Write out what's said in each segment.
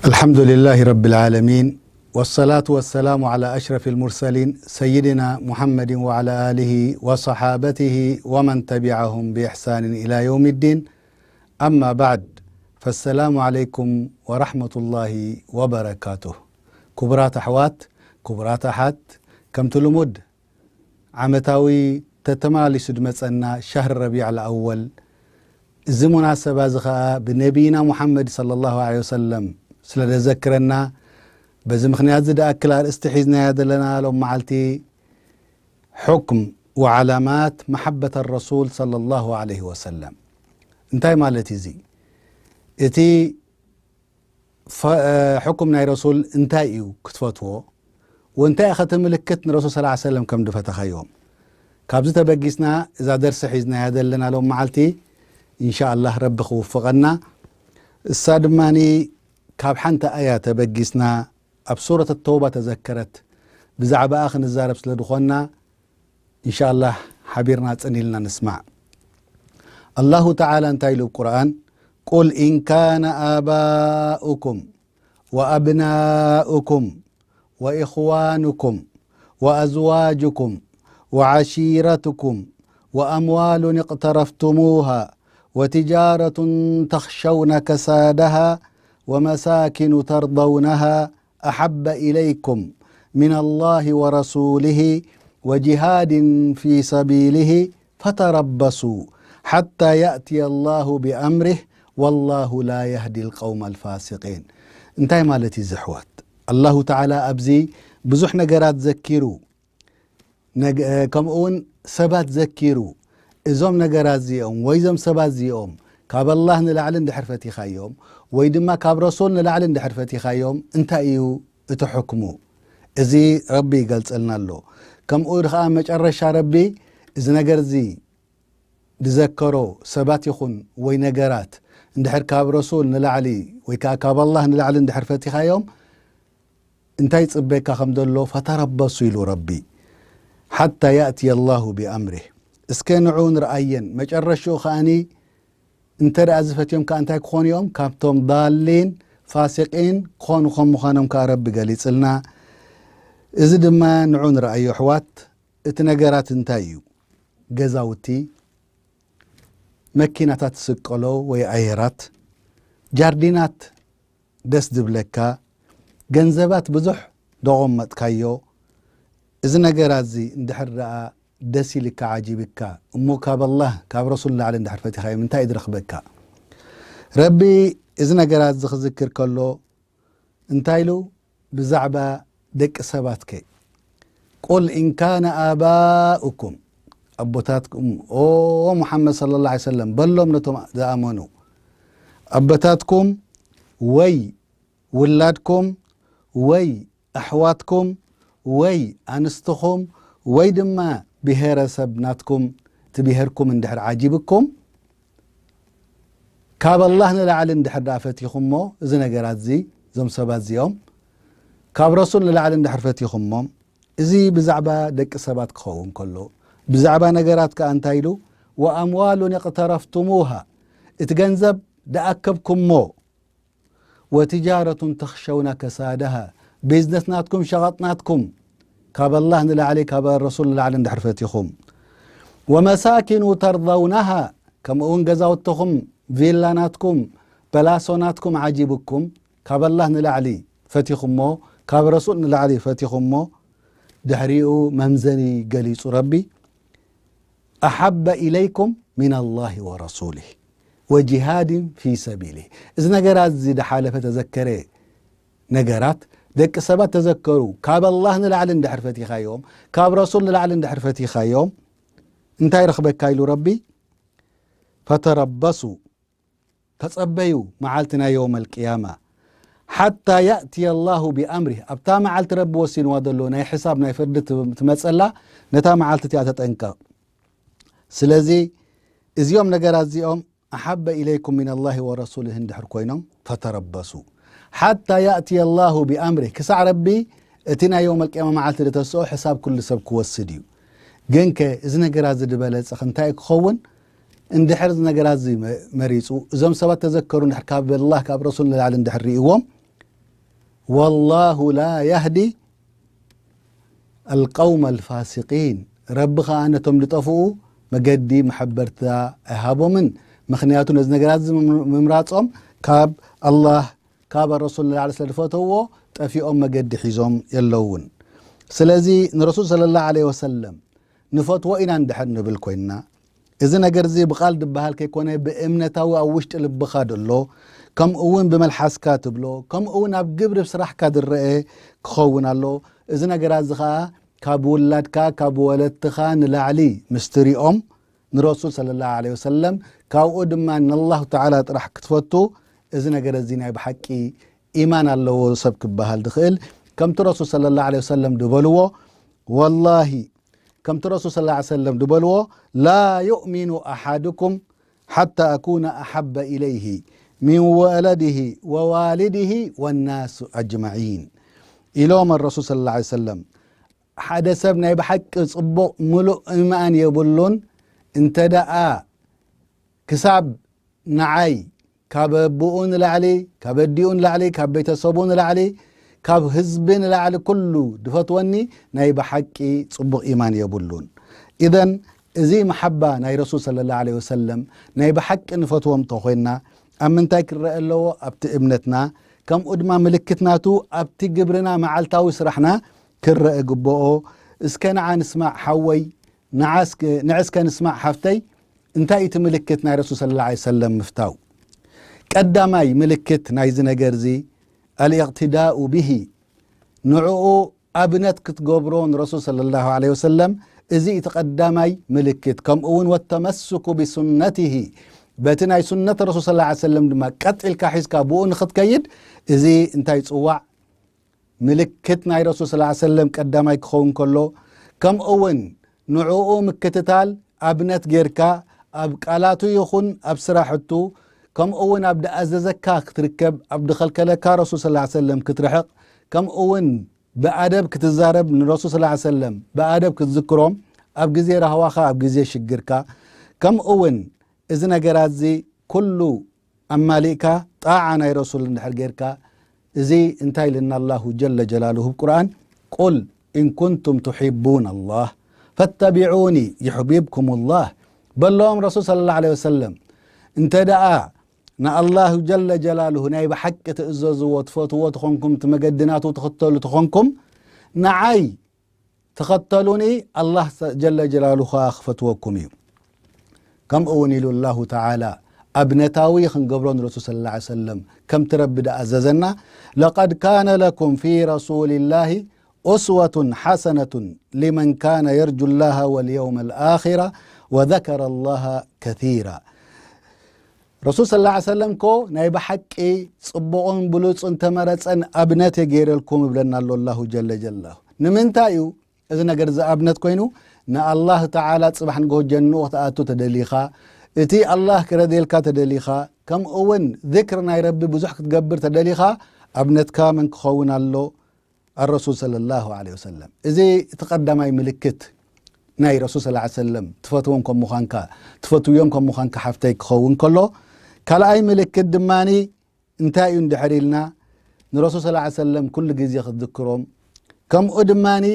الحمد لله رب العالمين، والصلاة والسلام على أشرف المرسلين سيدنا محمد وعلى آله وصحابته ومن تبعهم بإحسان إلى يوم الدين. أما بعد، فالسلام عليكم ورحمة الله وبركاته. ክቡራት ኣሕዋት፣ ክቡራት ኣሓት፣ ከምቲ ልሙድ ዓመታዊ ተተመላሊሱ ዝመጸና ሻህሪ ረቢዕ ኣልኣወል፣ እዚ ሙናሰባ እዚ ኸኣ ብነቢይና ሙሓመድ ሰለላሁ ዐለይሂ ወሰለም ስለ ዘዘክረና፣ በዚ ምኽንያት እዚ ደኣክል ኣርእስቲ ሒዝናያ ዘለና ሎም መዓልቲ፣ حكم وعلامات محبة الرسول صلى الله عليه وسلم። እንታይ ማለት እዩ እዚ? እቲ ፈ-፣ እ፣ ሕኩም ናይ ረሱል እንታይ እዩ ክትፈትዎ? ወእንታይ ኢኸ እቲ ምልክት ንረሱል ሰለላሁ ዐለይሂ ወሰለም ከም ዝፈተኻዮም? ካብዚ ተበጊስና እዛ ደርሲ ሒዝናያ ዘለና ሎም መዓልቲ፣ ኢንሻኣላህ ረቢ ክውፍቐና። እሳ ድማኒ ካብ ሓንቲ ኣያ ተበጊስና ኣብ ሱረት ተውባ ተዘከረት ብዛዕባኣ ክንዛረብ ስለ ዝኾንና፣ ኢንሻኣላህ ሓቢርና ጽን ኢልና ንስማዕ። ኣላሁ ተዓላ እንታይ ኢሉ ኣብ ቁርኣን? قل إن كان آباؤكم وأبناؤكم وإخوانكم وأزواجكم وعشيرتكم وأموال اقترفتموها وتجارة تخشون كسادها ومساكن ترضونها أحب إليكم من الله ورسوله وجهاد في سبيله فتربصوا حتى يأتي الله بأمره والله لا يهدي القوم الفاسقين. እንታይ ማለት እዩ እዚ ኣሕዋት? ኣላሁ ተዓላ ኣብዚ ብዙሕ ነገራት ዘኪሩ፣ ነግ-፣ እ፣ ከምኡ እውን ሰባት ዘኪሩ፣ እዞም ነገራት እዚኦም ወይ እዞም ሰባት እዚኦም ካብ ኣላህ ንላዕሊ እንድሕር ፈቲኻዮም ወይ ድማ ካብ ረሱል ንላዕሊ እንድሕር ፈቲኻዮም እንታይ እዩ እቲ ሕክሙ? እዚ ረቢ ይገልጸልና ኣሎ። ከምኡ ከዓ መጨረሻ ረቢ እዚ ነገር እዚ ዝዘከሮ ሰባት ይኹን ወይ ነገራት እንድሕር ካብ ረሱል ንላዕሊ ወይ ከዓ ካብ ኣላህ ንላዕሊ እንድሕር ፈቲኻዮም እንታይ ጽበካ ከም ዘሎ ፈተረበሱ ኢሉ ረቢ። ሓታ ያእትየ ኣላሁ ቢኣምሪህ። እስከ ንዑ ንርኣየን። መጨረሽኡ ከኣኒ እንተ ደኣ ዝፈትዮም ከኣ እንታይ ክኾኑ እዮም? ካብቶም ዳሊን ፋሲቂን ክኾኑ ከም ምዃኖም ከኣ ረቢ ገሊጽልና። እዚ ድማ ንዑ ንርኣዮ ኣሕዋት። እቲ ነገራት እንታይ እዩ? ገዛውቲ፣ መኪናታት ስቀሎ ወይ ኣየራት፣ ጃርዲናት ደስ ዝብለካ፣ ገንዘባት ብዙሕ ደቖመጥካዮ። እዚ ነገራት እዚ እንድሕር ደኣ ደስ ኢልካ፣ ዓጂብካ፣ እሞ ካብ ኣላህ፣ ካብ ረሱል ንላዕሊ እንድሕር ፈቲኻዮም እንታይ እዩ ዝረኽበካ? ረቢ እዚ ነገራት እዚ ክዝክር ከሎ እንታይ ኢሉ ብዛዕባ ደቂ ሰባትከ? ቁል ኢን ካነ ኣባኡኩም፣ ኣቦታትኩም፣ ኦ ሙሓመድ ሰለላሁ ዐለይሂ ወሰለም፣ በሎም ነቶም ዝኣመኑ፣ ኣቦታትኩም ወይ ውላድኩም ወይ ኣሕዋትኩም ወይ ኣንስትኹም ወይ ድማ ብሄረሰብ ናትኩም፣ እቲ ብሄርኩም እንድሕር ዓጂብኩም፣ ካብ ኣላህ ንላዕሊ እንድሕር ደኣ ፈቲኹሞ፣ እዚ ነገራት እዚ፣ እዞም ሰባት እዚኦም ካብ ረሱል ንላዕሊ እንድሕር ፈቲኹሞ፣ እዚ ብዛዕባ ደቂ ሰባት ክኸውን ከሎ፣ ብዛዕባ ነገራት ከኣ እንታይ ኢሉ? ወኣምዋሉን እቅተረፍቱሙሃ፣ እቲ ገንዘብ ደኣከብኩሞ፣ ወትጃረቱን ተኽሸውና ከሳደሃ፣ ቢዝነስ ናትኩም፣ ሸቐጥ ናትኩም፣ ካብ ኣላህ ንላዕሊ፣ ካብ ረሱል ንላዕሊ እንድሕር ፈቲኹም፣ ወመሳኪኑ ተርደውናሃ፣ ከምኡ እውን ገዛውትኹም፣ ቪላ ናትኩም፣ በላሶ ናትኩም ዓጂብኩም፣ ካብ ኣላህ ንላዕሊ ፈቲኹሞ፣ ካብ ረሱል ንላዕሊ ፈቲኹሞ፣ ድሕሪኡ መምዘኒ ገሊጹ ረቢ፣ ኣሓበ ኢለይኩም ሚነላሂ ወረሱሊህ ወጂሃድን ፊ ሰቢሊህ። እዚ ነገራት እዚ ድሓለፈ ተዘከረ ነገራት፣ ደቂ ሰባት ተዘከሩ። ካብ ኣላህ ንላዕሊ እንድሕር ፈቲኻዮም፣ ካብ ረሱል ንላዕሊ እንድሕር ፈቲኻዮም፣ እንታይ ረኽበካ ኢሉ ረቢ? ፈተረበሱ፣ ተጸበዩ፣ መዓልቲ ናይ የውመል ቅያማ፣ ሓታ ያእትየ ኣላሁ ቢኣምሪህ፣ ኣብታ መዓልቲ ረቢ ወሲንዋ ዘሎ ናይ ሕሳብ ናይ ፍርዲ ት-፣ ትመጸላ፣ ነታ መዓልቲ እቲኣ ተጠንቀቕ። ስለዚ እዚኦም ነገራት እዚኦም ኣሓበ ኢለይኩም ሚነላሂ ወረሱሊህ እንድሕር ኮይኖም፣ ፈተረበሱ ሓታ ያእትየ ኣላሁ ቢኣምሪህ፣ ክሳዕ ረቢ እቲ ናይ የውመል ቅያማ መዓልቲ ዝተስኦ ሕሳብ ኩሉ ሰብ ክወስድ እዩ። ግንከ እዚ ነገራት እዚ ዝበለጸ እንታይ ክኸውን? እንድሕር እዚ ነገራት እዚ መ-፣ መሪጹ፣ እዞም ሰባት ተዘከሩ እንድሕር ካብ ኣላህ ካብ ረሱል ንላዕሊ እንድሕር ርእይዎም፣ والله لا يهدي القوم الفاسقين። ረቢ ኸዓ ነቶም ዝጠፍኡ መገዲ መሐበርታ ኣይሃቦምን። ምኽንያቱ ነዚ ነገራት እዚ ምም-፣ ምምራጾም ካብ ኣላህ ካብ ረሱል ላ ስለ ዝፈተውዎ ጠፊኦም መገዲ ሒዞም የለውን። ስለዚ ንረሱል ሰለላሁ ዐለይሂ ወሰለም ንፈትዎ ኢና እንድሕር ንብል ኮይንና፣ እዚ ነገር እዚ ብቓል ዝበሃል ከይኮነ ብእምነታዊ ኣብ ውሽጢ ልብኻ ደሎ፣ ከምኡ እውን ብመልሓስካ ትብሎ፣ ከምኡ እውን ኣብ ግብሪ ስራሕካ ዝረአ ክኸውን ኣሎ። እዚ ነገራት እዚ ኸዓ ካብ ውላድካ ካብ ወለድትኻ ንላዕሊ ምስ ትሪኦም ንረሱል ሰለላሁ ዐለይሂ ወሰለም፣ ካብኡ ድማ ንኣላሁ ተዓላ ጥራሕ ክትፈቱ፣ እዚ ነገር እዚ ናይ ብሓቂ ኢማን ኣለዎ ሰብ ክበሃል ዝኽእል። ከምቲ ረሱል ሰለላሁ ዐለይሂ ወሰለም ዝበልዎ፣ ወላሂ ከምቲ ረሱል ሰለላሁ ዐለይሂ ወሰለም ዝበልዎ፣ لا يؤمن أحدكم حتى أكون أحب إليه من ولده ووالده والناس أجمعين ኢሎም ረሱል ሰለላሁ ዐለይሂ ወሰለም። ሓደ ሰብ ናይ ብሓቂ ጽቡቕ ምሉእ ኢማን የብሉን እንተ ደኣ ክሳብ ንዓይ ካብ ኣቦኡ ንላዕሊ፣ ካብ ኣዲኡ ንላዕሊ፣ ካብ ቤተሰቡ ንላዕሊ፣ ካብ ህዝቢ ንላዕሊ ኩሉ ድፈትወኒ ናይ ብሓቂ ጽቡቕ ኢማን የብሉን። ኢዘን እዚ መሓባ ናይ ረሱል ሰለላሁ ዐለይሂ ወሰለም ናይ ብሓቂ ንፈትዎም እንተኾይንና ኣብ ምንታይ ክረአ ኣለዎ? ኣብቲ እምነትና፣ ከምኡ ድማ ምልክት ናቱ ኣብቲ ግብርና መዓልታዊ ስራሕና ክረአ ግብኦ። እስከ ንዓ ንስማዕ ሓወይ፣ ንዓ እስከ፣ ንዕ እስከ ንስማዕ ሓፍተይ፣ እንታይ እዩ እቲ ምልክት ናይ ረሱል ሰለላሁ ዐለይሂ ወሰለም ምፍታው? ቀዳማይ ምልክት ናይዚ ነገር እዚ ኣልእቅትዳኡ ብሂ፣ ንዕኡ ኣብነት ክትገብሮ ንረሱል ሰለላሁ ዐለይሂ ወሰለም፣ እዚ እቲ ቀዳማይ ምልክት። ከምኡ እውን ወተመስኩ ብሱነትሂ፣ በቲ ናይ ሱነት ረሱል ሰለላሁ ዐለይሂ ወሰለም ድማ ቀጥ ኢልካ ሒዝካ ብኡ ንኽትከይድ፣ እዚ እንታይ ይጽዋዕ? ምልክት ናይ ረሱል ሰለላሁ ዐለይሂ ወሰለም ቀዳማይ ክኸውን ከሎ፣ ከምኡ እውን ንዕኡ ምክትታል ኣብነት ጌርካ ኣብ ቃላቱ ይኹን ኣብ ስራሕቱ፣ ከምኡ እውን ኣብ ድኣዘዘካ ክትርከብ፣ ኣብ ድኸልከለካ ረሱል ሰለላሁ ዐለይሂ ወሰለም ክትርሕቕ፣ ከምኡ እውን ብኣደብ ክትዛረብ፣ ንረሱል ሰለላሁ ዐለይሂ ወሰለም ብኣደብ ክትዝክሮም፣ ኣብ ግዜ ራህዋኻ፣ ኣብ ግዜ ሽግርካ፣ ከምኡ እውን እዚ ነገራት እዚ ኩሉ ኣማሊእካ ጣዓ ናይ ረሱል እንድሕር ጌርካ፣ እዚ እንታይ ኢልና ኣላሁ ጀለ ጀላሉሁ ኣብ ቁርኣን፣ ቁል ኢን ኩንቱም ቱሒቡን ኣላህ ፈተቢዑኒ ዩሕቢብኩም ላህ። በሎም ረሱል ሰለላሁ ዐለይሂ ወሰለም፣ እንተ ደኣ ንኣላሁ ጀለ ጀላሉሁ ናይ ብሓቂ ትእዘዝዎ፣ ትፈትዎ ትኾንኩም፣ እቲ መገዲ ናቱ ትኽተሉ ትኾንኩም፣ ንዓይ ተኸተሉኒ፣ ኣላህ ጀለ ጀላሉ ኸዓ ክፈትወኩም እዩ። ከምኡ እውን ኢሉ ኣላሁ ተዓላ ኣብነታዊ ክንገብሮ ንረሱል ሰለላሁ ዐለይሂ ወሰለም ከምቲ ረቢ ድኣዘዘና፣ ለቀድ ካነ ለኩም ፊ ረሱሊላሂ ኡስወቱን ሐሰነቱን ሊመን ካነ የርጁ ላሃ ወልየውመል ኣኺራ ወዘከረ ላሃ ከሲራ። ረሱል ሰለላሁ ዐለይሂ ወሰለም እኮ ናይ ብሓቂ ጽቡቕን ብሉጽን ተመረጸን ኣብነት እየ ገይረልኩም ይብለና ኣሎ ኣላሁ ጀለ ጀላሁ። ንምንታይ እዩ እዚ ነገር እዚ ኣብነት ኮይኑ? ንኣላህ ተዓላ ጽባሕ ንግሆ ጀንኡ ክትኣቱ ተደሊኻ፣ እቲ ኣላህ ክረድየልካ ተደሊኻ፣ ከምኡ እውን ዝክር ናይ ረቢ ብዙሕ ክትገብር ተደሊኻ፣ ኣብነትካ መን ክኸውን ኣሎ? ኣረሱል ሰለላሁ ዐለይሂ ወሰለም። እዚ እቲ ቀዳማይ ምልክት ናይ ረሱል ሰለላሁ ዐለይሂ ወሰለም ትፈትዎም ከም ምዃንካ፣ ትፈትውዮም ከም ምዃንካ ሓፍተይ ክኸውን ከሎ፣ ካልኣይ ምልክት ድማኒ እንታይ እዩ እንድሕር ኢልና፣ ንረሱል ሰለላሁ ዐለይሂ ወሰለም ኩሉ ግዜ ክትዝክሮም፣ ከምኡ ድማኒ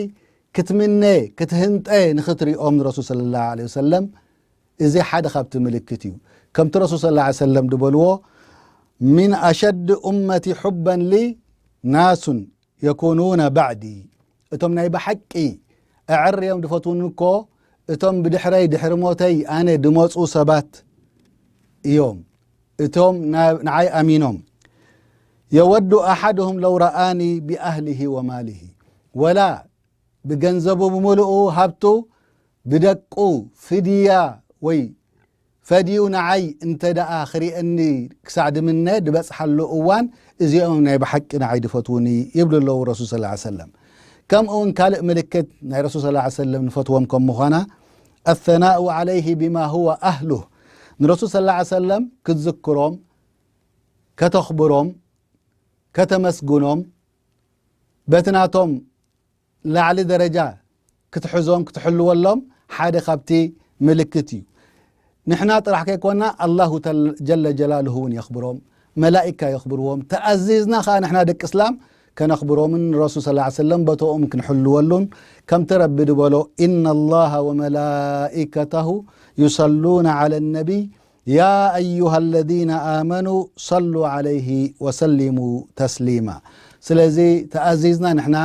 ክትምነ፣ ክትህንጠ ንኽትሪኦም ንረሱል ሰለላሁ ዐለይሂ ወሰለም፣ እዚ ሓደ ካብቲ ምልክት እዩ። ከምቲ ረሱል ሰለላሁ ዐለይሂ ወሰለም ዝበልዎ፣ ሚን ኣሸድ ኡመቲ ሑበን ሊ ናሱን የኩኑነ ባዕዲ፣ እቶም ናይ ብሓቂ ኣዐርዮም ዝፈትውኒ እኮ እቶም ብድሕረይ፣ ድሕሪ ሞተይ ኣነ ድመፁ ሰባት እዮም። እቶም ና-፣ ንዓይ ኣሚኖም። የወዱ ኣሓድሁም ለው ረኣኒ ብኣህሊሂ ወማሊሂ፣ ወላ ብገንዘቡ ብምሉኡ ሃብቱ ብደቁ ፍድያ ወይ ፈድዩ ንዓይ እንተ ደኣ ክርእየኒ ክሳዕ ድምነ ድበጽሓሉ እዋን፣ እዚኦም ናይ ብሓቂ ንዓይ ድፈትዉኒ ይብሉ ኣለዉ ረሱል ሰለላሁ ዐለይሂ ወሰለም። ከምኡ እውን ካልእ ምልክት ናይ ረሱል ሰለላሁ ዐለይሂ ወሰለም ንፈትዎም ከም ምዃና፣ ኣሰናኡ ዐለይሂ ቢማ ሁወ ኣህሉህ፣ ንረሱል ሰለላሁ ዐለይሂ ወሰለም ክትዝክሮም፣ ከተኽብሮም፣ ከተመስግኖም፣ በቲ ናቶም ላዕሊ ደረጃ ክትሕዞም ክትሕልወሎም ሓደ ካብቲ ምልክት እዩ። ንሕና ጥራሕ ከይኮና ኣላሁ ተል-፣ ጀለ ጀላሉሁ እውን የኽብሮም፣ መላኢካ የኽብርዎም። ተኣዚዝና ኸዓ ንሕና ደቂ እስላም ከነኽብሮምን ንረሱል ሰለላሁ ዐለይሂ ወሰለም ቦታኦም ክንሕልወሉን፣ ከምቲ ረቢ ዝበሎ፣ "ኢነ ላሃ ወመላኢከተሁ ዩሰሉነ ዐለ ነቢይ ያ አዩሃ ለዚነ ኣመኑ ሰሉ ዐለይሂ ወሰሊሙ ተስሊማ።" ስለዚ ተኣዚዝና ንሕና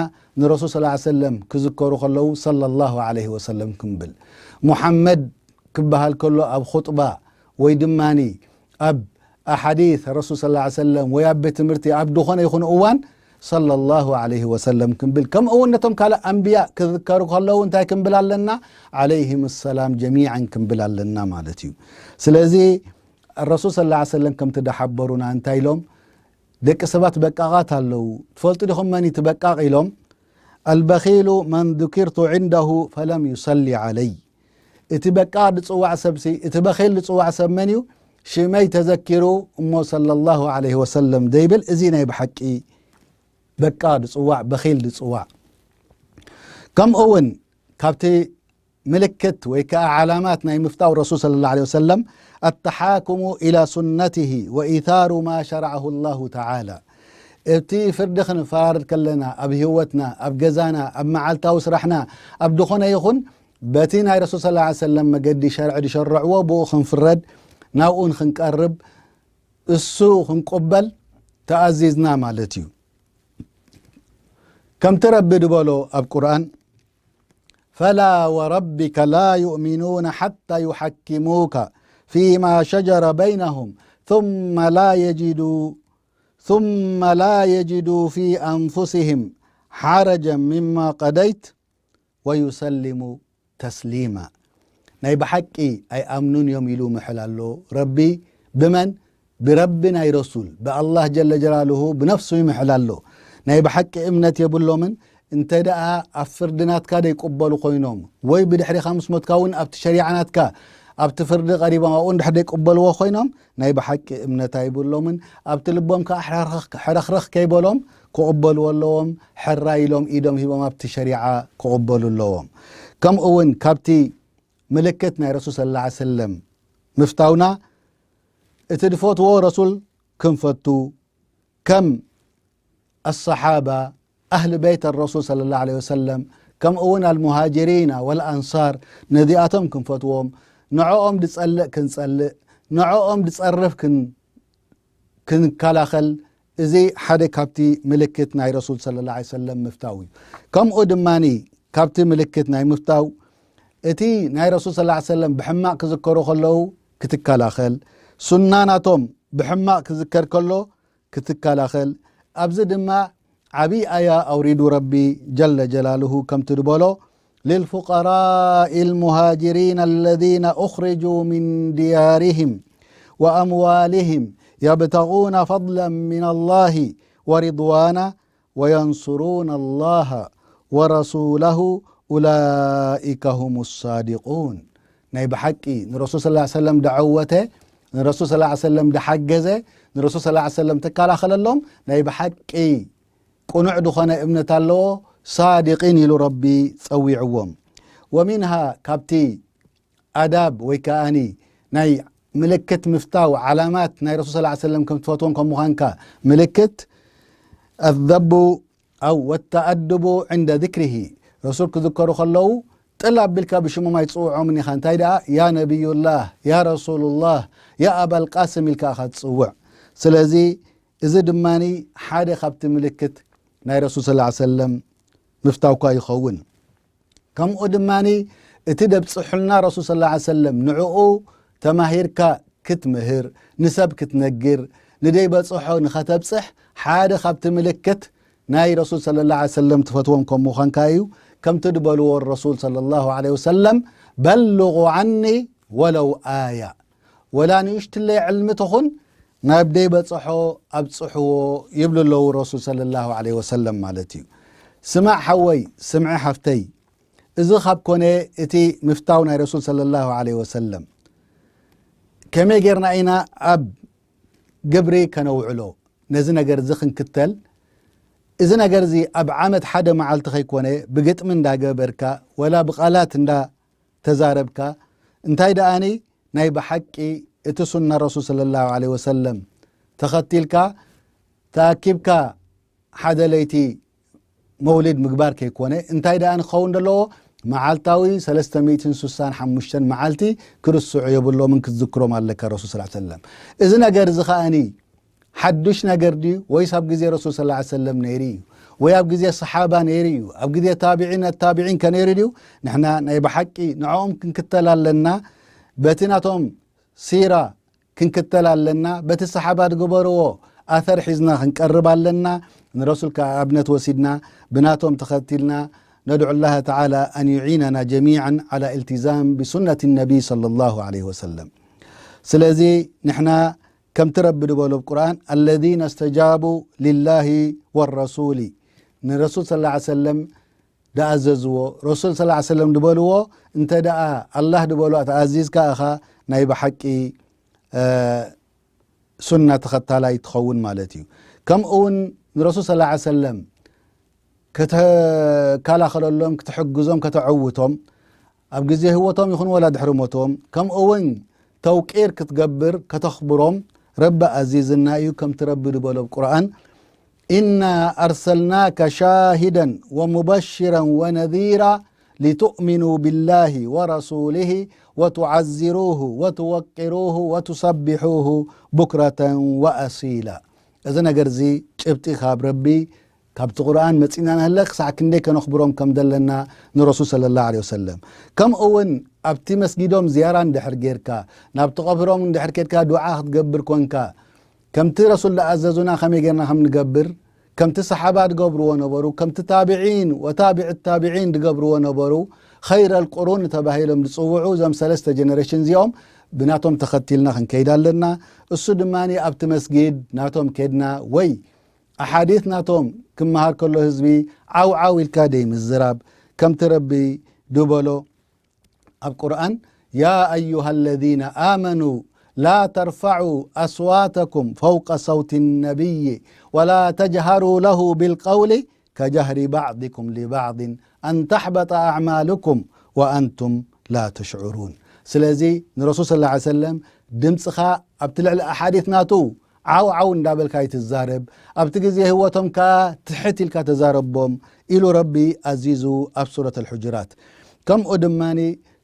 ንረሱል ሰለላሁ ዐለይሂ ወሰለም ክዝከሩ ከለዉ ሰለላሁ ዐለይሂ ወሰለም ክንብል፣ ሙሓመድ ክበሃል ከሎ ኣብ ኹጥባ ወይ ድማኒ ኣብ ኣሓዲት ረሱል ሰለላሁ ዐለይሂ ወሰለም ወይ ኣብ ቤት ትምህርቲ ኣብ ዝኾነ ይኹን እዋን ሰለላሁ ዐለይሂ ወሰለም ክንብል፣ ከምኡ እውን ነቶም ካልእ ኣንብያ ክዝከሩ ከለዉ እንታይ ክንብል ኣለና? ዐለይሂም ሰላም ጀሚዓን ክንብል ኣለና ማለት እዩ። ስለዚ ረሱል ሰለላሁ ዐለይሂ ወሰለም ከምቲ ደሓበሩና እንታይ ኢሎም? ደቂ ሰባት በቃቓት ኣለዉ። ትፈልጡ ዲኹም መን እዩ እቲ በቃቕ ኢሎም? "ኣልበኺሉ መን ذكرت عنده فلم يصل علي." እቲ በቃቕ ዝጽዋዕ ሰብሲ፣ እቲ በኺል ዝጽዋዕ ሰብ መን እዩ? ሽመይ ተዘኪሩ እሞ ሰለላሁ ዐለይሂ ወሰለም ዘይብል፣ እዚ ናይ ብሓቂ በቃ ዝጽዋዕ፣ በኺል ዝጽዋዕ። ከምኡ እውን ካብቲ ምልክት ወይ ከኣ ዓላማት ናይ ምፍታው ረሱል ሰለላሁ ዐለይሂ ወሰለም፣ "ኣተሓኩሙ ኢላ ሱነቲሂ ወኢታሩ ማ ሸረዐሁ ላሁ ተዓላ።" እቲ ፍርዲ ክንፈራረድ ከለና፣ ኣብ ህይወትና፣ ኣብ ገዛና፣ ኣብ መዓልታዊ ስራሕና፣ ኣብ ዝኾነ ይኹን፣ በቲ ናይ ረሱል ሰለላሁ ዐለይሂ ወሰለም መገዲ ሸርዒ ዝሸረዕዎ ብኡ ክንፍረድ፣ ናብኡ ንክንቀርብ፣ እሱ ክንቆበል ተኣዚዝና ማለት እዩ። ከምቲ ረቢ ዝበሎ ኣብ ቁርኣን፣ "ፈላ ወረቢከ ላ ዩእሚኑነ ሓታ ዩሓኪሙከ ፊማ ሸጀረ በይነሁም ثመ ላ የጅዱ ثመ ላ የጅዱ ፊ ኣንፉሲሂም ሓረጀን ሚማ ቀደይት ወዩሰሊሙ ተስሊማ።" ናይ ብሓቂ ኣይኣምኑን እዮም ኢሉ ምሕል ኣሎ ረቢ። ብመን? ብረቢ ናይ ረሱል፣ ብኣላህ ጀለ ጀላልሁ ብነፍሱ ይምሕል ኣሎ። ናይ ብሓቂ እምነት የብሎምን። እንተ ደኣ ኣብ ፍርዲ ናትካ ደይቅበሉ ኮይኖም፣ ወይ ብድሕሪኻ ምስ ሞትካ እውን ኣብቲ ሸሪዓ ናትካ ኣብቲ ፍርዲ ቀሪቦም ኣብኡ እንድሕር ደይቅበልዎ ኮይኖም፣ ናይ ብሓቂ እምነት ኣይብሎምን። ኣብቲ ልቦም ከኣ ሕረኽረኽ፣ ሕረኽረኽ ከይበሎም ክቕበልዎ ኣለዎም። ሕራይ ኢሎም ኢዶም ሂቦም ኣብቲ ሸሪዓ ክቕበሉ ኣለዎም። ከምኡ እውን ካብቲ ምልክት ናይ ረሱል ሰለላሁ ዐለይሂ ወሰለም ምፍታውና፣ እቲ ዝፈትዎ ረሱል ክንፈቱ፣ ከም ኣሰሓባ፣ ኣህሊ ቤት ረሱል ሰለላሁ ዐለይሂ ወሰለም፣ ከምኡ እውን ኣልሙሃጅሪና ወልኣንሳር፣ ነዚኣቶም ክንፈትዎም፣ ንዕኦም ዝጸልእ ክንጸልእ፣ ንዕኦም ዝጸርፍ ክን-፣ ክንከላኸል፣ እዚ ሓደ ካብቲ ምልክት ናይ ረሱል ሰለላሁ ዐለይሂ ወሰለም ምፍታው እዩ። ከምኡ ድማኒ ካብቲ ምልክት ናይ ምፍታው፣ እቲ ናይ ረሱል ሰለላሁ ዐለይሂ ወሰለም ብሕማቕ ክዝከሩ ከለዉ ክትከላኸል፣ ሱና ናቶም ብሕማቕ ክዝከር ከሎ ክትከላኸል። ኣብዚ ድማ ዓብዪ ኣያ ኣውሪዱ ረቢ ጀለ ጀላልሁ ከምቲ ዝበሎ፣ "للفقراء المهاجرين الذين أخرجوا من ديارهم وأموالهم يبتغون فضلا من الله ورضوانا وينصرون الله ورسوله أولئك هم الصادقون." ናይ ብሓቂ ንረሱል ሰለላሁ ዐለይሂ ወሰለም ደዓወተ፣ ንረሱል ሰለላሁ ዐለይሂ ወሰለም ደሓገዘ፣ ንረሱል ሰለላሁ ዐለይሂ ወሰለም ተከላኸለሎም ናይ ብሓቂ ቅኑዕ ዝኾነ እምነት ኣለዎ፣ ሳዲቂን ኢሉ ረቢ ጸዊዕዎም። ወሚንሃ፣ ካብቲ ኣዳብ ወይ ከኣኒ ናይ ምልክት ምፍታው ዓላማት ናይ ረሱል ሰለላሁ ዐለይሂ ወሰለም ከም ትፈትዎም ከም ምዃንካ ምልክት፣ ኣዘቡ ኣው ወተኣድቡ ዕንደ ዚክሪሂ፣ ረሱል ክዝከሩ ከለዉ ጥል ኣቢልካ ብሽሞም ኣይትጽውዖምን ኢኻ። እንታይ ደኣ፣ "ያ ነቢዩላህ፣ ያ ረሱሉላህ፣ ያ ኣባልቃስም" ኢልካ ኢኻ ትጽውዕ። ስለዚ እዚ ድማኒ ሓደ ካብቲ ምልክት ናይ ረሱል ሰለላሁ ዐለይሂ ወሰለም ምፍታውካ ይኸውን። ከምኡ ድማኒ እቲ ደብጽሑልና ረሱል ሰለላሁ ዐለይሂ ወሰለም ንዕኡ ተማሂርካ ክትምህር፣ ንሰብ ክትነግር፣ ንደይበጽሖ ንኸተብጽሕ ሓደ ካብቲ ምልክት ናይ ረሱል ሰለላሁ ዐለይሂ ወሰለም ትፈትዎም ከም ምዃንካ እዩ። ከምቲ ዝበልዎ ረሱል ሰለላሁ ዐለይሂ ወሰለም፣ "በልጉ ዓኒ ወለው ኣያ።" ወላ ንእሽትለይ ዕልሚ ትኹን ናብ ደይበጽሖ ኣብጽሕዎ ይብሉ ኣለዉ ረሱል ሰለላሁ ዐለይሂ ወሰለም ማለት እዩ። ስማዕ ሓወይ፣ ስምዒ ሓፍተይ፣ እዚ ካብ ኮነ እቲ ምፍታው ናይ ረሱል ሰለላሁ ዐለይሂ ወሰለም ከመይ ጌርና ኢና ኣብ ግብሪ ከነውዕሎ? ነዚ ነገር እዚ ክንክተል፣ እዚ ነገር እዚ ኣብ ዓመት ሓደ መዓልቲ ከይኮነ ብግጥሚ እንዳገበርካ ወላ ብቓላት እንዳ ተዛረብካ፣ እንታይ ደኣኒ ናይ ብሓቂ እቲ ሱና ረሱል ሰለላሁ ዐለይሂ ወሰለም ተኸቲልካ ተኣኪብካ ሓደ ለይቲ መውሊድ ምግባር ከይኮነ፣ እንታይ ደኣ ንኸውን ዘለዎ? መዓልታዊ ሰለስተ ሚእትን ስሳን ሓሙሽተን መዓልቲ ክርስዑ የብሎምን ክትዝክሮም ኣለካ ረሱል ሰለላሁ ዐለይሂ ወሰለም። እዚ ነገር እዚ ከኣኒ ሓዱሽ ነገር ድዩ? ወይስ ኣብ ግዜ ረሱል ሰለላሁ ዐለይሂ ወሰለም ነይሩ እዩ? ወይ ኣብ ግዜ ሰሓባ ነይሩ እዩ? ኣብ ግዜ ታቢዒን ኣታቢዒን ከ ነይሩ ድዩ? ንሕና ናይ ብሓቂ ንዕኦም ክንክተል ኣለና። በቲ ናቶም ሲራ ክንክተል ኣለና። በቲ ሰሓባ ዝገበርዎ ኣሰር ሒዝና ክንቀርብ ኣለና። ንረሱል ከኣ ኣብነት ወሲድና ብናቶም ተኸቲልና ندعو الله تعالى أن يعيننا جميعا على التزام بسنة النبي صلى الله عليه وسلم። ስለዚ ንሕና ከምቲ ረቢ ዝበሎ ኣብ ቁርኣን الذين استجابوا لله والرسول ንረሱል ሰለላሁ ዐለይሂ ወሰለም ዝኣዘዝዎ፣ ረሱል ሰለላሁ ዐለይሂ ወሰለም ዝበልዎ፣ እንተ ደኣ ኣላህ ዝበሎ ተኣዚዝካ ኢኻ ናይ ብሓቂ ሱና ተኸታላይ ትኸውን ማለት እዩ። ከምኡ እውን ንረሱል ሰለላሁ ዐለይሂ ወሰለም ከተከላኸለሎም፣ ክትሕግዞም፣ ከተዐውቶም ኣብ ግዜ ህይወቶም ይኹን ወላ ድሕሪ ሞቶም፣ ከምኡ እውን ተውቂር ክትገብር፣ ከተኽብሮም ረቢ ኣዚዝና እዩ። ከምቲ ረቢ ዝበሎ ኣብ ቁርኣን إنا أرسلناك شاهدا ومبشرا ونذيرا لتؤمنوا بالله ورسوله وتعزروه وتوقروه وتسبحوه بكرة وأصيلا። እዚ ነገር እዚ ጭብጢ ካብ ረቢ ካብቲ ቁርኣን መጺና ንህለ ክሳዕ ክንደይ ከነኽብሮም ከም ዘለና ንረሱል ሰለላሁ ዐለይሂ ወሰለም። ከምኡ እውን ኣብቲ መስጊዶም ዝያራ እንድሕር ጌርካ፣ ናብቲ ቀብሮም እንድሕር ኬድካ ዱዓ ክትገብር ኮንካ፣ ከምቲ ረሱል ዝኣዘዙና ከመይ ጌርና ከም ንገብር፣ ከምቲ ሰሓባ ዝገብርዎ ነበሩ፣ ከምቲ ታብዒን ወታብዒ ታብዒን ዝገብርዎ ነበሩ፣ ኸይረል ቁሩን ተባሂሎም ዝጽውዑ እዞም ሰለስተ ጀነሬሽን እዚኦም ብናቶም ተኸቲልና ክንከይድ ኣለና። እሱ ድማ ኣብቲ መስጊድ ናቶም ኬድና ወይ ኣሓዲት ናቶም ክመሃር ከሎ ህዝቢ ዓው ዓው ኢልካ ደይ ምዝራብ፣ ከምቲ ረቢ ድበሎ ኣብ ቁርኣን يا أيها الذين آمنوا لا ترفعوا أصواتكم فوق صوت النبي ولا تجهروا له بالقول كجهر بعضكم لبعض أن تحبط أعمالكم وأنتم لا تشعرون። ስለዚ ንረሱል ሰለላሁ ዐለይሂ ወሰለም ድምፅኻ ኣብቲ ልዕሊ ኣሓዲት ናቱ ዓው ዓው እንዳበልካ ኣይትዛረብ፣ ኣብቲ ግዜ ህይወቶም ከኣ ትሕት ኢልካ ተዛረቦም ኢሉ ረቢ ኣዚዙ ኣብ ሱረት ኣልሑጁራት። ከምኡ ድማ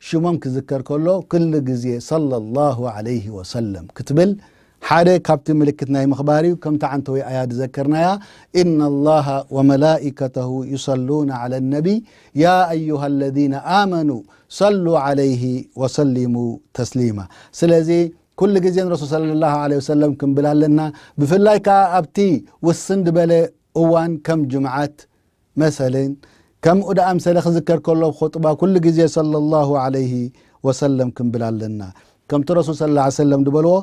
ሽሞም ክዝከር ከሎ ኩሉ ግዜ ሰለላሁ ዐለይሂ ወሰለም ክትብል ሓደ ካብቲ ምልክት ናይ ምኽባር እዩ። ከምቲ ዓንተዊ ኣያ ዝዘከርናያ إن الله وملائكته يصلون على النبي يا أيها الذين آمنوا صلوا عليه وسلموا تسليما። ስለዚ ኩሉ ግዜ ንረሱል ሰለላሁ ዐለይሂ ወሰለም ክንብል ኣለና። ብፍላይ ከኣ ኣብቲ ውስን ዝበለ እዋን ከም ጅምዓት መሰልን ከምኡ ደኣ ምሰለ ክዝከር ከሎ ኣብ ኹጥባ ኩሉ ግዜ ሰለላሁ ዐለይሂ ወሰለም ክንብል ኣለና። ከምቲ ረሱል ሰለላሁ ዐለይሂ ወሰለም ዝበልዎ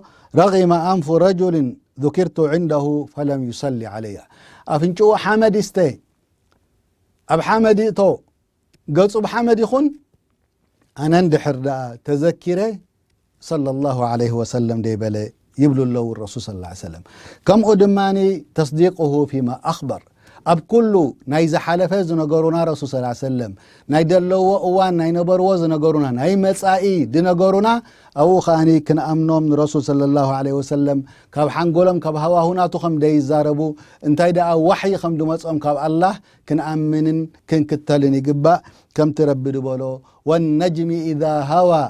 رغم أنف رجل ذكرت عنده فلم يصل علي። ኣፍንጭኡ ሓመድ ይስተ፣ ኣብ ሓመድ ይእቶ፣ ገጹ ብሓመድ ይኹን ኣነ እንድሕር ደኣ ተዘኪረ ሰለላሁ ዐለይሂ ወሰለም ደይበለ ይብሉ ኣለዉ ረሱል ሰለላሁ ዐለይሂ ወሰለም። ከምኡ ድማ تصديقه فيما أخبر ኣብ ኩሉ ናይ ዝሓለፈ ዝነገሩና ረሱል ሰለላሁ ዐለይሂ ወሰለም ናይ ደለዎ እዋን ናይ ነበርዎ ዝነገሩና ናይ መጻኢ ዝነገሩና ኣብኡ ከኣኒ ክንኣምኖም ንረሱል ሰለላሁ ዐለይሂ ወሰለም ካብ ሓንጎሎም ካብ ሃዋሁናቱ ከም ደይዛረቡ እንታይ ደኣ ዋሕይ ከም ድመጾም ካብ ኣላህ ክንኣምንን ክንክተልን ይግባእ። ከምቲ ረቢ ድበሎ والنجم إذا هوى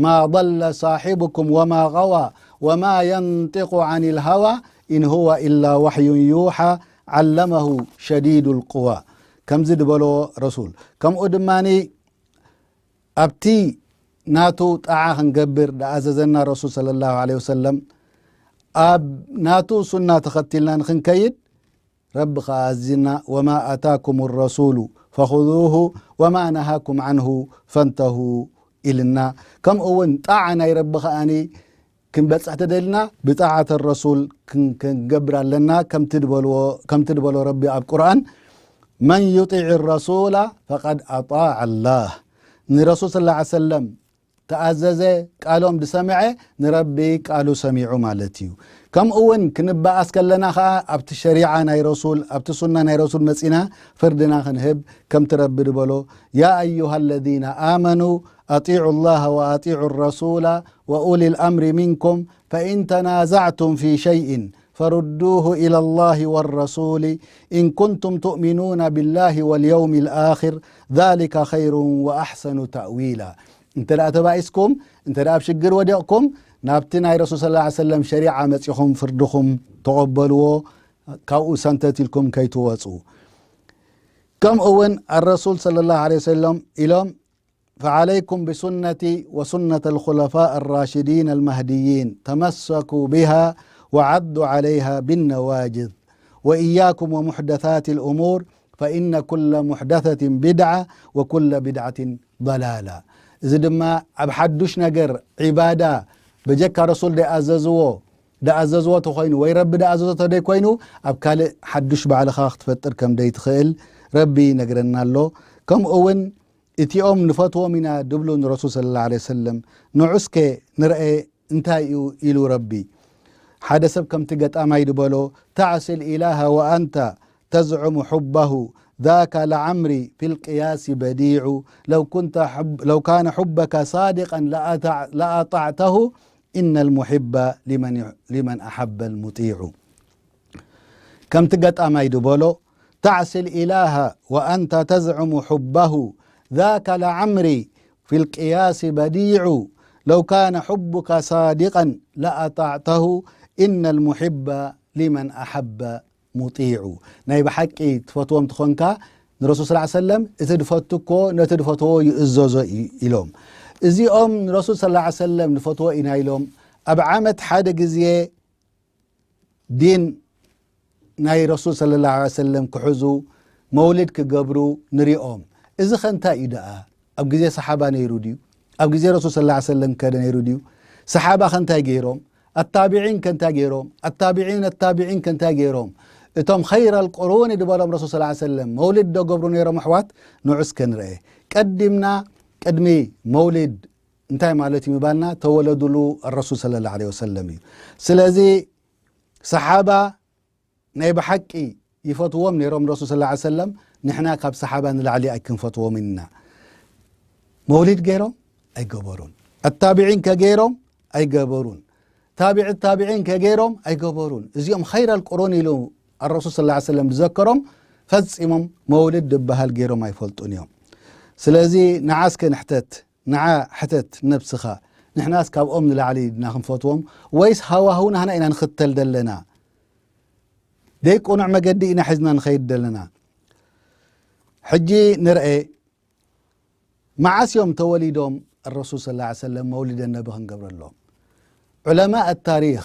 ما ضل صاحبكم وما غوى وما ينطق عن الهوى إن هو إلا وحي يوحى علمه شديد القوى ከምዚ ድበሎ ረሱል። ከምኡ ድማ ኣብቲ ናቱ ጣዓ ክንገብር ዝኣዘዘና ረሱል ሰለላሁ ዐለይሂ ወሰለም ኣብ ናቱ ሱና ተኸቲልና ንኽንከይድ ረቢ ኸዓ ኣዚና وما آتاكم الرسول فخذوه وما نهاكم عنه فانتهوا ኢልና። ከምኡ እውን ጣዓ ናይ ረቢ ኸዓኒ ክንበጽሕ ተደልና ብጣዓት ረሱል ክን- ክንገብር ኣለና። ከምቲ ድበልዎ ከምቲ ድበሎ ረቢ ኣብ ቁርኣን من يطع الرسول فقد أطاع الله ንረሱል ሰለላሁ ዐለይሂ ወሰለም ተኣዘዘ ቃሎም ዝሰምዐ ንረቢ ቃሉ ሰሚዑ ማለት እዩ። ከምኡ እውን ክንበኣስ ከለና ኸዓ ኣብቲ ሸሪዓ ናይ ረሱል ኣብቲ ሱና ናይ ረሱል መጺና ፍርድና ክንህብ ከምቲ ረቢ ድበሎ يا أيها الذين آمنوا أطيعوا الله وأطيعوا الرسول وأولي الأمر منكم فإن تنازعتم في شيء فردوه إلى الله والرسول إن كنتم تؤمنون بالله واليوم الآخر ذلك خير وأحسن تأويلا. እንተ ደኣ ተባኢስኩም፣ እንተ ደኣ ኣብ ሽግር ወዲቕኩም፣ ናብቲ ናይ ረሱል ሰለላሁ ዐለይሂ ወሰለም ሸሪዓ መጺኹም ፍርድኹም ተቐበልዎ፣ ካብኡ ሰንተት ኢልኩም ከይትወጹ። ከምኡ እውን ኣረሱል ሰለላሁ ዐለይሂ ወሰለም ኢሎም፣ فعليكم بسنتي وسنة الخلفاء الراشدين المهديين تمسكوا بها وعضوا عليها بالنواجذ وإياكم ومحدثات الأمور فإن كل محدثة بدعة وكل بدعة ضلالة። እዚ ድማ ኣብ ሓዱሽ ነገር ዒባዳ ብጀካ ረሱል ደኣዘዝዎ ደኣዘዝዎ ተኾይኑ ወይ ረቢ ደኣዘዞ ተደይ ኮይኑ ኣብ ካልእ ሓዱሽ ባዕልኻ ክትፈጥር ከም ደይትኽእል ረቢ ይነግረና ኣሎ። ከምኡ እውን እቲኦም ንፈትዎም ኢና ድብሉ ንረሱል ሰለላሁ ዐለይሂ ወሰለም ንዑ እስከ ንርአ እንታይ እዩ ኢሉ ረቢ። ሓደ ሰብ ከምቲ ገጣማይ ድበሎ تعصي الإله وأنت تزعم حبه ذاك لعمري في القياس بديع لو كنت حب لو كان حبك صادقا لأطع لأطعته إن المحب لمن لمن أحب المطيع ከምቲ ገጣማይ ድበሎ تعصي الإله وأنت تزعم حبه ذاك لعمري في القياس بديع لو كان حبك صادقا لأطعته إن المحب لمن أحب مطيع ናይ ብሓቂ ትፈትዎም ትኾንካ ንረሱል ስ ሰለም እቲ ድፈቱ እኮ ነቲ ድፈትዎ ይእዘዞ ኢሎም እዚኦም ንረሱል ስ ሰለም ንፈትዎ ኢና ኢሎም ኣብ ዓመት ሓደ ግዜ ዲን ናይ ረሱል ሰለላሁ ዐለይሂ ወሰለም ክሕዙ መውሊድ ክገብሩ ንሪኦም። እዚ ኸ እንታይ እዩ ደኣ? ኣብ ግዜ ሰሓባ ነይሩ ድዩ? ኣብ ግዜ ረሱል ሰለላሁ ዐለይሂ ወሰለም ከ ነይሩ ድዩ? ሰሓባ ኸ እንታይ ገይሮም? ኣታቢዒን ከ እንታይ ገይሮም? ኣታቢዒን ኣታቢዒን ከ እንታይ ገይሮም? እቶም ኸይረል ቁሩን ዝበሎም ረሱል ሰለላሁ ዐለይሂ ወሰለም መውሊድ ዶ ገብሩ ነይሮም ኣሕዋት? ንዑ እስከ ንርአ። ቀዲምና ቅድሚ መውሊድ እንታይ ማለት እዩ ምባልና ተወለዱሉ ረሱል ሰለላሁ ዐለይሂ ወሰለም እዩ። ስለዚ ሰሓባ ናይ ብሓቂ ይፈትዎም ነይሮም ረሱል ሰለላሁ ዐለይሂ ወሰለም ንሕና ካብ ሰሓባ ንላዕሊ ኣይክንፈትዎም ኢና። መውሊድ ገይሮም ኣይገበሩን። ኣታቢዒን ከ ገይሮም ኣይገበሩን። ታቢዒ ታቢዒን ከ ገይሮም ኣይገበሩን። እዚኦም ኸይረል ቁሩን ኢሉ ኣረሱል ሰለላሁ ዐለይሂ ወሰለም ዝዘከሮም ፈጺሞም መውሊድ ዝበሃል ገይሮም ኣይፈልጡን እዮም። ስለዚ ንዓ እስከ ንሕተት ንዓ ሕተት ነብስኻ ንሕናስ ካብኦም ንላዕሊ ድና ክንፈትዎም ወይስ ሃዋህው ናህና ኢና ንኽተል ዘለና ደይ ቁኑዕ መገዲ ኢና ሒዝና ንኸይድ ዘለና ሕጂ ንርኤ መዓስ እዮም ተወሊዶም الرسول صلى الله عليه وسلم መውሊደ ነቢ ክንገብረሎም ዑለማء التاريخ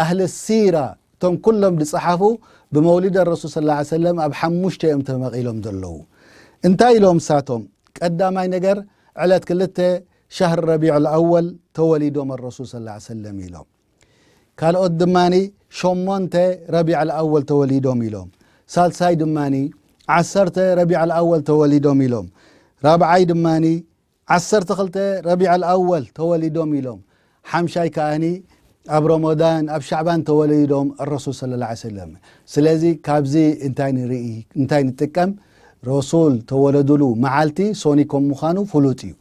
ኣህሊ ሲራ እቶም ኩሎም ዝጸሓፉ ብመውሊድ ረሱል صلى الله عليه وسلم ኣብ ሓሙሽተ እዮም ተመቒሎም ዘለዉ እንታይ ኢሎም ሳቶም ቀዳማይ ነገር ዕለት ክልተ ሸህር ረቢዕ ኣወል ተወሊዶም ረሱል صلى الله عليه وسلم ኢሎም ካልኦት ድማ ሸሞንተ ረቢዕ ኣወል ተወሊዶም ኢሎም ሳልሳይ ድማ ዓሰርተ ረቢዕ ኣወል ተወሊዶም ኢሎም ራብዓይ ድማ ዓሰርተ ክልተ ረቢዕ ኣወል ተወሊዶም ኢሎም ሓምሻይ ከኣኒ ኣብ ረመዳን ኣብ ሻዕባን ተወሊዶም ረሱል صلى الله عليه وسلم ስለዚ ካብዚ እንታይ ንርኢ እንታይ ንጥቀም ረሱል ተወለዱሉ መዓልቲ ሶኒ ከም ምዃኑ ፍሉጥ እዩ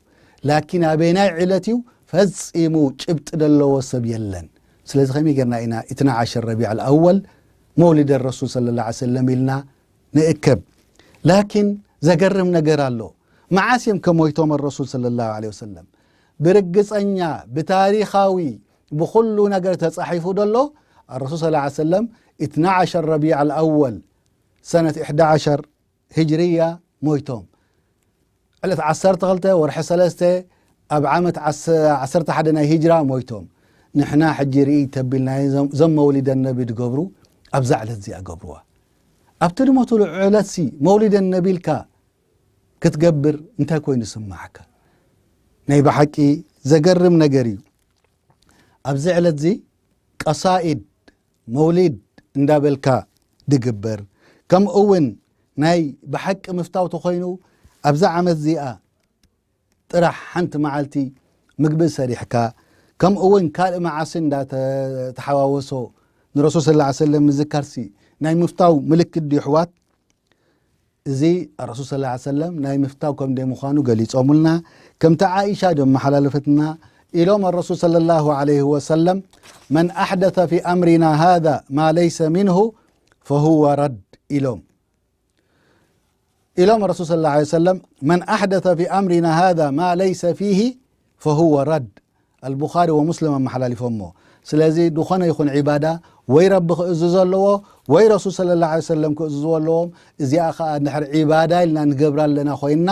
ላኪን ኣበየናይ ዕለት እዩ ፈጺሙ ጭብጢ ዘለዎ ሰብ የለን ስለዚ ከመይ ጌርና ኢና ኢትና ዓሸር ረቢዕ ኣወል መውሊደ ረሱል صلى الله عليه وسلم ኢልና ንእከብ ላኪን ዘገርም ነገር ኣሎ መዓስ እዮም ከሞይቶም ረሱል صلى الله عليه وسلم ብርግጸኛ ብታሪኻዊ ብኹሉ ነገር ተጻሒፉ ደሎ ረሱል صلى الله عليه وسلم اثنا عشر ربيع الأول سنة إحدى عشر هجرية ሞይቶም ዕለት ዓሰርተ ክልተ ወርሒ ሰለስተ ኣብ ዓመት ዓሰርተ ሓደ ናይ ሂጅራ ሞይቶም ንሕና ሕጂ ርኢ ተቢልና ዘም መውሊደ ነቢ ድገብሩ ኣብዛ ዕለት እዚኣ ገብርዋ ኣብቲ ድሞትሉ ዕለትሲ መውሊደ ነቢ ኢልካ ክትገብር እንታይ ኮይኑ ስማዓካ ናይ ብሓቂ ዘገርም ነገር እዩ ኣብዚ ዕለት እዚ ቀሳኢድ መውሊድ እንዳበልካ ድግበር ከምኡ እውን ናይ ብሓቂ ምፍታው ተኾይኑ ኣብዛ ዓመት እዚኣ ጥራሕ ሓንቲ መዓልቲ ምግቢ ሰሪሕካ ከምኡ እውን ካልእ መዓሲ እንዳተሓዋወሶ ንረሱል ስለ ሰለም ምዝካርሲ ናይ ምፍታው ምልክት ድዩ ኣሕዋት እዚ ረሱል ስ ሰለም ናይ ምፍታው ከም ደይ ምዃኑ ገሊጾሙልና ከምቲ ዓኢሻ ደመሓላለፈትና ኢሎም ረሱል ሰለላሁ ዐለይሂ ወሰለም፣ መን ኣሕደተ ፊ ኣምሪና ሃዛ ማ ለይሰ ሚንሁ ፈሁወ ረድ ኢሎም። ኢሎም ረሱል ሰለላሁ ዐለይሂ ወሰለም፣ መን ኣሕደተ ፊ ኣምሪና ሃዛ ማ ለይሰ ፊሂ ፈሁወ ረድ። ኣልቡኻሪ ወሙስሊም ኣመሓላሊፎሞ። ስለዚ ዝኾነ ይኹን ዒባዳ ወይ ረቢ ክእዝዞ ኣለዎ ወይ ረሱል ሰለላሁ ዐለይሂ ወሰለም ክእዝዝዎ ኣለዎም። እዚኣ ኸኣ እንድሕር ዒባዳ ኢልና ንገብራ ኣለና ኮይንና፣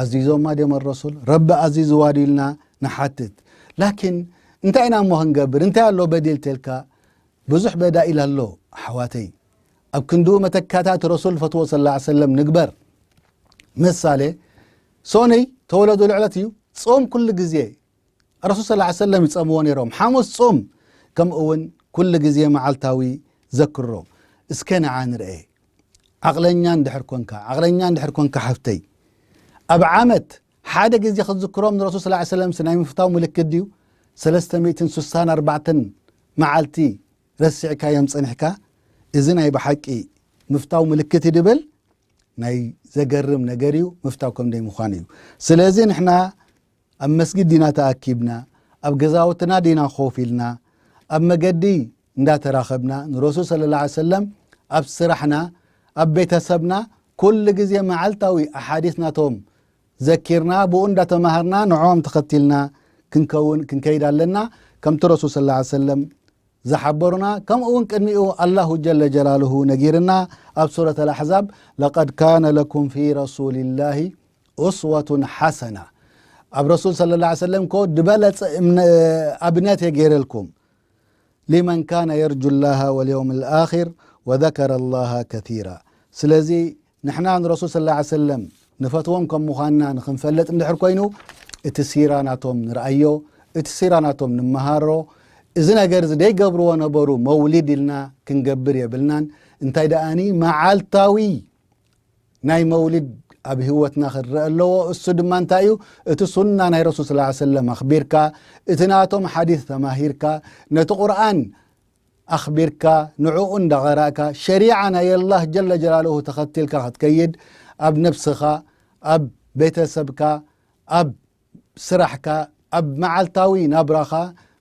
ኣዚዞማ ድዮም ረሱል? ረቢ ኣዚዝዋ ድዩ ኢልና ንሓትት። ላኪን እንታይ ኢና እሞ ክንገብር? እንታይ ኣሎ በዲል ተልካ? ብዙሕ በዳኢል ኣሎ ኣሕዋተይ። ኣብ ክንድኡ መተካታት ረሱል ፈትዎ ሰለላሁ ዐለይሂ ወሰለም ንግበር። ምሳሌ፣ ሶነይ ተወለዱሉ ዕለት እዩ። ጾም ኩሉ ግዜ ረሱል ሰለላሁ ዐለይሂ ወሰለም ይጸምዎ ነይሮም። ሓሙስ ጾም፣ ከምኡ እውን ኩሉ ግዜ መዓልታዊ ዘክሮ። እስከ ንዓ ንርአ። ዓቕለኛ እንድሕር ኮንካ፣ ዓቕለኛ እንድሕር ኮንካ ሓፍተይ፣ ኣብ ዓመት ሓደ ግዜ ክትዝክሮም ንረሱል ሰለላሁ ዐለይሂ ወሰለም ናይ ምፍታው ምልክት ድዩ? ሰለስተ ሚእትን ስሳን ኣርባዕተን መዓልቲ ረሲዕካዮም ጸኒሕካ፣ እዚ ናይ ብሓቂ ምፍታው ምልክት እዩ ድብል ናይ ዘገርም ነገር እዩ። ምፍታው ከም ደይ ምዃን እዩ። ስለዚ ንሕና ኣብ መስጊድ ዲና ተኣኪብና፣ ኣብ ገዛውትና ዲና ኮፍ ኢልና፣ ኣብ መገዲ እንዳተራኸብና ንረሱል ሰለላሁ ዐለይሂ ወሰለም፣ ኣብ ስራሕና፣ ኣብ ቤተሰብና፣ ኩሉ ግዜ መዓልታዊ ኣሓዲስ ናቶም ዘኪርና፣ ብኡ እንዳተማሃርና፣ ንዕኦም ተኸቲልና ክንከውን፣ ክንከይድ ኣለና። ከምቲ ረሱል ሰለላሁ ዐለይሂ ወሰለም ዝሓበሩና፣ ከምኡ እውን ቅድሚኡ ኣላሁ ጀለ ጀላሉሁ ነጊርና ኣብ ሱረት ኣልኣሕዛብ፣ ለቀድ ካነ ለኩም ፊ ረሱሊላሂ ኡስወቱን ሓሰና። ኣብ ረሱል ሰለላሁ ዐለይሂ ወሰለም እኮ ዝበለጸ እምነ-፣ ኣብነት እየ ገይረልኩም። ሊመን ካነ የርጁ ላሃ ወልየውም ልኣኺር ወዘከረ ላሃ ከሲራ። ስለዚ ንሕና ንረሱል ሰለላሁ ዐለይሂ ወሰለም ንፈትዎም ከም ምዃንና ንኽንፈልጥ እንድሕር ኮይኑ፣ እቲ ሲራ ናቶም ንርኣዮ፣ እቲ ሲራ ናቶም ንመሃሮ። እዚ ነገር እዚ ደይገብርዎ ነበሩ፣ መውሊድ ኢልና ክንገብር የብልናን። እንታይ ደኣኒ መዓልታዊ ናይ መውሊድ ኣብ ህይወትና ክረአ ኣለዎ። እሱ ድማ እንታይ እዩ? እቲ ሱና ናይ ረሱል ሰለላሁ ዐለይሂ ወሰለም ኣኽቢርካ፣ እቲ ናቶም ሓዲስ ተማሂርካ፣ ነቲ ቁርኣን ኣኽቢርካ፣ ንዕኡ እንዳቐራእካ፣ ሸሪዓ ናይ ኣላህ ጀለ ጀላሉሁ ተኸቲልካ ክትከይድ፣ ኣብ ነብስኻ፣ ኣብ ቤተሰብካ፣ ኣብ ስራሕካ፣ ኣብ መዓልታዊ ናብራኻ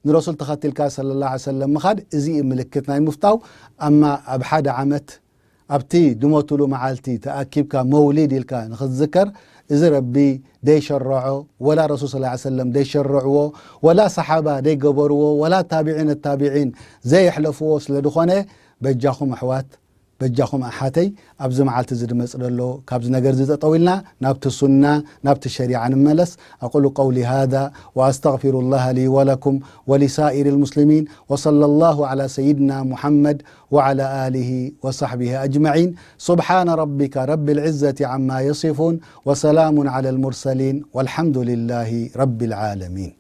ንረሱል ተኸቲልካ ሰለላሁ ዐለይሂ ወሰለም ምኻድ፣ እዚ እዩ ምልክት ናይ ምፍታው። ኣማ ኣብ ሓደ ዓመት ኣብቲ ድሞትሉ መዓልቲ ተኣኪብካ መውሊድ ኢልካ ንኽትዝከር፣ እዚ ረቢ ደይሸረዖ፣ ወላ ረሱል ሰለላሁ ዐለይሂ ወሰለም ደይሸረዕዎ፣ ወላ ሰሓባ ደይገበርዎ፣ ወላ ታቢዒን ታቢዒን ዘየሕለፍዎ ስለ ዝኾነ፣ በጃኹም ኣሕዋት፣ በጃኹም ኣሓተይ፣ ኣብዚ መዓልቲ እዚ ድመጽእ ዘሎ፣ ካብዚ ነገር እዚ ጠጠው ኢልና ናብቲ ሱና፣ ናብቲ ሸሪዓ ንመለስ። أقول قولي هذا وأستغفر الله لي ولكم ولسائر المسلمين، وصلى الله على سيدنا محمد وعلى آله وصحبه أجمعين. سبحان ربك رب العزة عما يصفون، وسلام على المرسلين، والحمد لله رب العالمين.